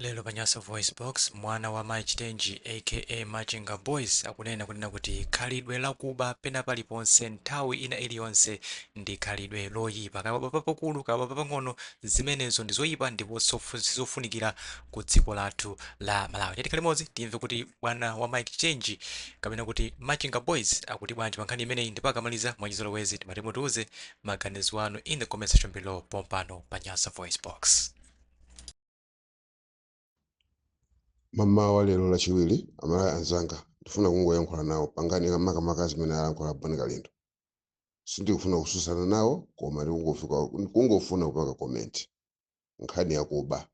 Lero pa Nyasa VoiceBox, mwana wa Mai Chitenji aka Machinga Boys akunena kunena kuti khalidwe lakuba pena paliponse nthawi ina iliyonse ndi khalidwe loyipa. Kaya waba papakulu, kaya waba papang'ono, zimenezo ndi zoyipa ndipo sizofunikira ku dziko lathu la Malawi. Tikhale limodzi timve kuti bwana wa Mai Chitenji kapena kuti Machinga Boys akuti bwanji pa nkhani imeneyi, ndipo akamaliza, mwachizolowezi timati mutiuze maganizo anu in the comment section below pompano pa Nyasa VoiceBox. Mamawa lero Lachiwiri, Amalawi anzanga, ndifuna kungoyankhula nawo pangani makamaka zimene alankhula Bon Kalindo. Sindikufuna kususana nawo, koma ndikungofuna kupanga comment. Nkhani yakuba,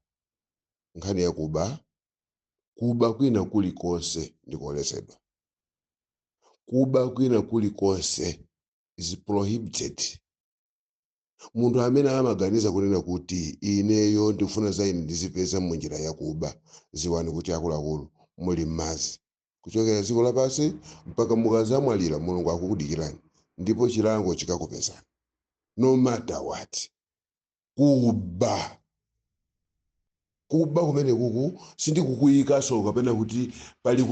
nkhani yakuba, kuba kwina kulikonse ndikoletsedwa. Kuba kwina kulikonse is prohibited. Munthu amene amaganiza kunena kuti ineyo ndikufuna za ine ndizipeza munjira yakuba, ziwani kuti akuluakulu muli m'madzi kuchokera dziko lapansi mpaka mukazamwalira. Mulungu akukudikirani ndipo chilango chikakupezani no matter what. Kuba, kuba kumene kuku sindikukuyikaso kapena kuti pali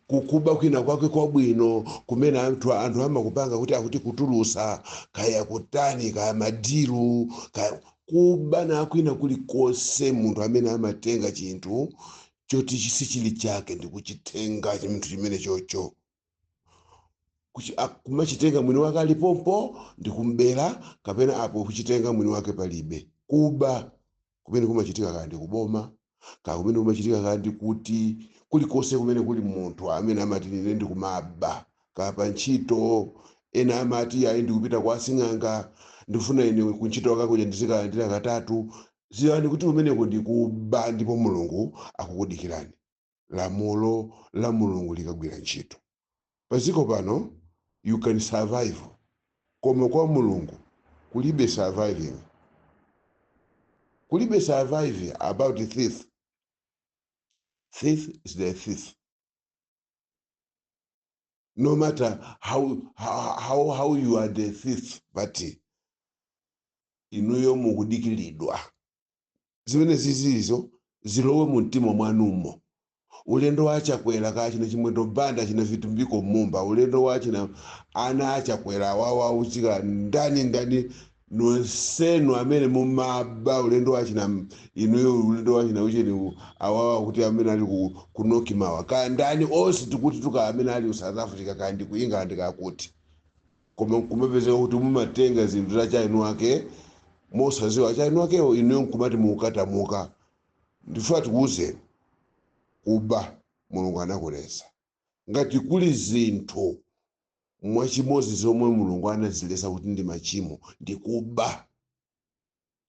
kukuba kwina kwake kwabwino kumene anthu amakupanga kuti akuti kutulusa kaya kutani, kaya madilu, kaya kuba na kwina kulikonse. Munthu amene amatenga chinthu choti sichili chake ndikuchitenga chinthu chimene chocho kumachitenga mwini wake alipompo ndikumbera, kapena apo kuchitenga mwini wake palibe, kuba kumene kumachitika kaya ndi kuboma, kaya kumene kumachitika kaya ndi kuti, kulikonse kumene kuli munthu amene amati ine ndikumaba, kaya pa ntchito, ena amati ayi, ndikupita kwa asing'anga, ndikufuna ine kuntchito wakakuja ndizikalandira katatu, ziwani kuti kumeneko ndikuba ndipo Mulungu akukudikirani. Lamulo la Mulungu likagwira ntchito. Paziko pano you can survive, koma kwa Mulungu kulibe surviving, kulibe survive about the thief. Thief is the thief no matter how you are the thief, but inuyo mukudikiridwa. Zimene zizizo zilowe mu mtima mwanumo. Ulendo wachakwera kachina Chimwendo Banda, china Vitumbiko Mumba, ulendo wachina ana achakwera awawa uchika ndani ndani, nonsenu amene mumaba, ulendo wachina inuyo, ulendo wachina ucheni awawa kuti amene ali ku Nokimawa kaya ndani, onse tikuti tuka amene ali ku South Africa kaya ndi ku England kaya kuti, koma kumapezeka kuti mumatenga zinthu za chainu ake mosaziwa chainu akewo, inuyo nkumati mukatamuka. Ndifuna tikuwuzeni, kuba Mulungu anakulesa. Ngati kuli zinthu mwachimodzi zomwe Mulungu anazilesa kuti ndi machimo, ndi kuba.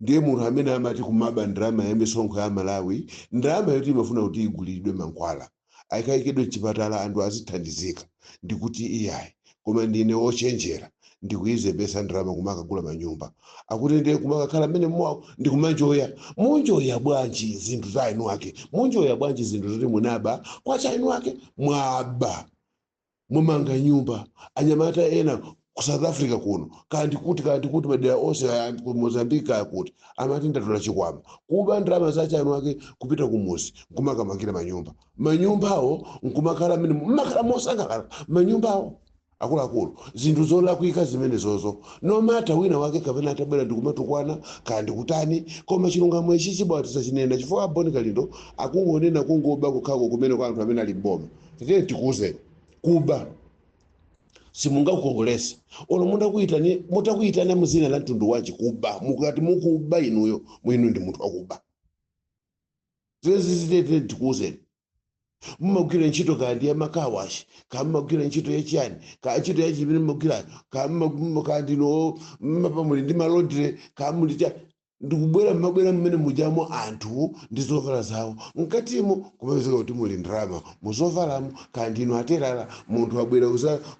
Ndiye munthu amene amati kumaba ndalama ya misonkho ya Malawi, ndalama yoti imafuna kuti igulidwe mankhwala, akayikidwe mchipatala, anthu azithandizika, ndikuti iyayi, koma ndine wochenjera, ndikuyizembesa ndalama kumakagula manyumba, akuti ndiye kumakakhala mmene mwawo ndikumanjoya. Munjoya bwanji zinthu za enu ake? Munjoya bwanji zinthu zoti munaba kwa cha enu ake? Mwaba, mumanga nyumba. Anyamata ena ku South Africa kuno, kandi kuti, kandi kuti, madera onse aya, ku Mozambique kaya kuti, amati ndatola chikwama, kuba ndalama za chanu ake, kupita kumuzi nkumakamangira manyumba. Manyumbawo nkumakhala mmene mmakhala mosangalala manyumbawo. Akuluakulu, zinthu zolakwika zimene zozo, no matter wina wake kapena atabwera ndikumatukwana kaya ndikutani, koma chilungamo ichi chibwa tisachinena, chifukwa Aboni Kalindo akungonena kungoba kukhako kumene kwa anthu amene ali mboma. Titiye tikuwuzeni, kuba simungakukongolese olo mutakuyitana muzina la mtundu wanji. Kuba, mukati mukuba inuyo, mwinu ndi munthu wakuba. Zezizitete tikuwuzeni, mumagwira ntchito kaya ndi ya ma car wash, kaya mumagwira ntchito yachiyani, kaya ntchito yachimene mumagwirayo, kaya kaya ndino mmapa muli ndi ma laundry, kaya muli cha, ndikubwera mmabwera mmene mujamo anthu ndi zovala zawo, mkatimo kumapezeka kuti muli ndalama muzovalamo. Kaya ndinu atelala, munthu abwera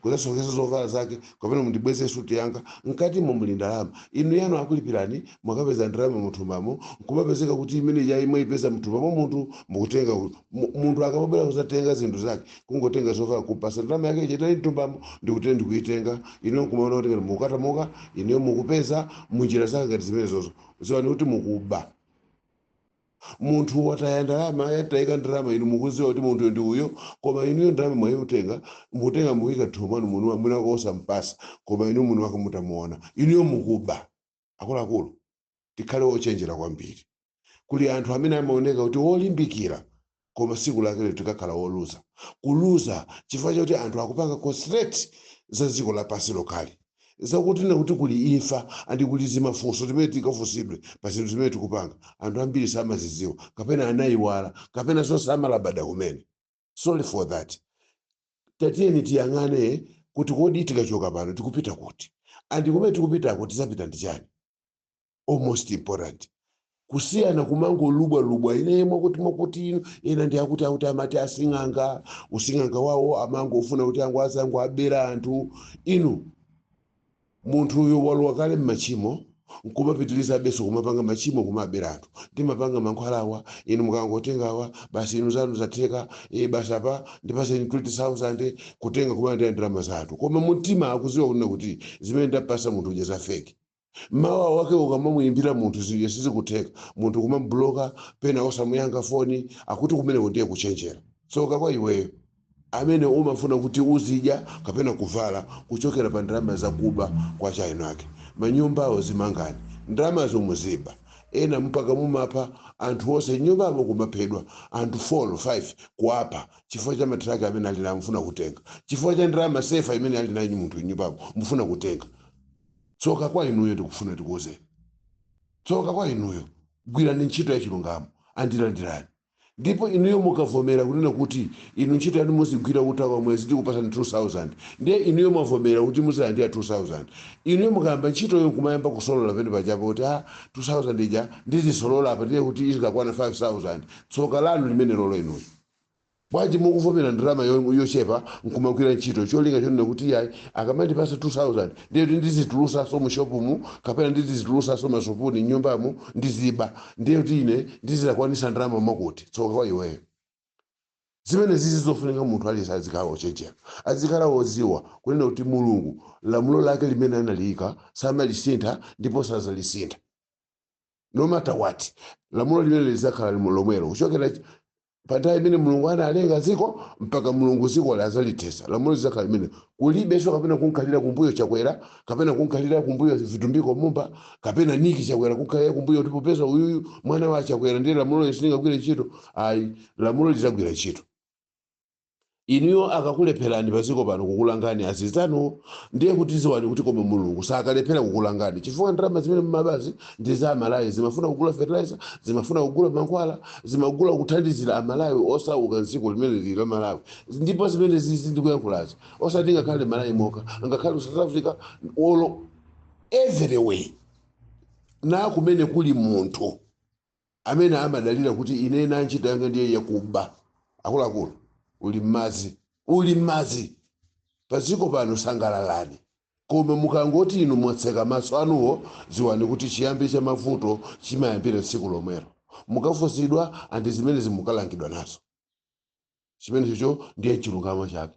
kuzasokesa zovala zake kapena mundibweze suti yanga, mkatimo muli ndalama. Inu yanu akulipirani, mwakapeza ndalama muthumbamo, nkumapezeka kuti imene yayi mwayipeza mthumbamo munthu mukutenga munthu akamabwera kuzatenga zinthu zake, kungotenga zovala, kupasa ndalama yake ichitali mthumbamo, ndikuti ndikuitenga. Inu nkumaona kuti ngati mukatamuka, inuyo mukupeza munjira zake ngati zimene zozo, ziwani kuti mukuba. Munthu wataya ndalama, yatayika ndalama, inu mukuziwa kuti munthu ndi uyo, koma inuyo ndalama mwayutenga, mukutenga muyika thumba mwanu, mwina osampasa, koma inu munthu wake mutamuona. Inuyo mukuba. Akuluakulu, tikhale ochenjera kwambiri. Kuli anthu amene amaoneka kuti wolimbikira, koma siku lake tikakhala woluza, kuluza chifukwa chakuti anthu akupanga concentrate za dziko lapansi lokali, zakuti nakuti kuli imfa and kuli zimafunso timene tikafunsidwe pa zinthu zimene tikupanga. Anthu ambiri samazidziwa, kapena anayiwala, kapena zonse amalabada kumene. Sorry for that. Tatiyeni tiyang'ane kuti kodi tikachoka pano tikupita kuti, and kumene tikupitako tizapita ndi chani? Almost important kusiyana kumangolubwalubwa ine mwakuti mwakuti ino ena ndi akuti akuti amati asing'anga, using'anga wawo amangofuna kuti angu azangu abera anthu. Inu, munthu uyu walowa kale mmachimo, nkumapitiriza beso kumapanga machimo, kumabera anthu. Ndimapanga mankhwalawa, inu mukangotengawa basi, inu zanu zatheka. E, basi apa ndipaseni 20,000, kutenga kumalandira ndalama zathu, koma mumtima akuziwa kunena kuti zimene ndapasa munthu uja za fake. Mawa wake ukamamuyimbira munthu, zija sizikutheka, munthu kumabloka, pena osamuyankha foni, akuti kumeneko ndiye kuchenjera. Tsoka kwa iweyo amene umafuna kuti uzidya kapena kuvala kuchokera pa ndalama zakuba kwa chaino ake. Manyumbawo zimangani, ndalamazo muziba. Ena mpaka mumapha anthu onse nyumbamo, kumaphedwa anthu 4 5, kuapha chifukwa cha matraki amene ali nawo mufuna kutenga, chifukwa cha ndalama sefa imene ali nayo munthu nyumbamo mufuna kutenga. Tsoka kwa inuyo. Ndikufuna tikuwuzeni, tsoka kwa inuyo. Gwirani ntchito ya chilungamo, andilandirani. Ndipo inuyo mukavomera kunena kuti inu ntchito yanu muzigwira utaka wa mwezi ndikupasani 2000, ndiye inuyo mwavomera kuti muzilandira 2000. Inuyo mukayamba ntchitoyo kumayamba kusolola pene pajapo kuti a 2000 ija ndizisolola apa, ndiye kuti izikakwana 5000. Tsoka lanu limene lolo. Inuyo bwanji mukuvomera ndalama yochepa nkumagwira ntchito, cholinga chonena kuti yayi, akamandipasa 2000 ndiye kuti ndizitulusaso mu shopumu, kapena ndizitulusaso masupuni mnyumbamu, ndiziba, ndiye kuti ine ndizidakwanisa ndalama mwakuti? Tsoka kwa iweyo. Zimene zizi zofunika munthu aliyense azikhala ochenjera, azikhala woziwa kunena kuti Mulungu lamulo lake limene analiyika samalisintha ndipo sazalisintha, no matter what. Lamulo limene lizakhala lomwelo kuchokera pa nthawi imene Mulungu analenga dziko mpaka Mulungu dziko lazalithesa. Lamulo lizakhala limene kulibenso kapena kunkhalira kumbuyo Chakwera, kapena kunkhalira kumbuyo Vitumbiko Mumba, kapena Niki Chakwera, kunkhalira kumbuyo kuti popeza uyuyu mwana wa Chakwera ndiye lamulo lisingagwire ntchito. Ayi, lamulo lizagwira ntchito. Inuyo akakulepherani paziko pano kukulangani azizanu, ndiye kuti ziwani kuti koma Mulungu sakalephera kukulangani, chifukwa ndalama zimene mumabazi ndi za Amalawi. Zimafuna kugula fertilizer, zimafuna kugula mankhwala, zimagula kuthandizira Amalawi osauka mdziko limene lili la Malawi. Ndipo zimene zizi ndikuyankhulazi osati ngakhale Malawi moka, ngakhale South Africa, all everywhere na kumene kuli munthu amene amadalira kuti ine na ntchito yanga ndiye yakuba, akuluakulu, uli mmadzi, uli mmadzi. Padziko pano sangalalani, koma mukangoti inu mwatseka maso anuwo, ziwani kuti chiyambi cha mavuto chimayambira tsiku lomwelo. Mukafunsidwa and zimene zimukalangidwa nazo, chimenecho ndiye chilungamo chake.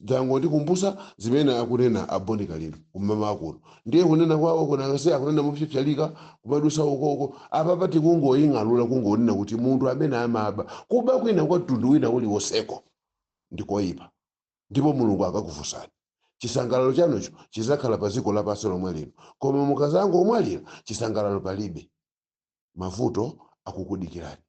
Dzangondikumbusa zimene akunena aboni Kalindo kumama akuno. Ndiye kunena kwawo kunakase akunena mopsipsalika kumadusa ukoko. Apapa tikungoying'alula, kungonena kuti munthu amene amaba, kuba kwina kwa mtundu wina uliwonseko ndikoyipa, ndipo Mulungu akakufunsani. Chisangalalo chanucho chizakhala pa dziko lapansi lomwe lino, koma mukazangomwalira chisangalalo palibe, mavuto akukudikirani.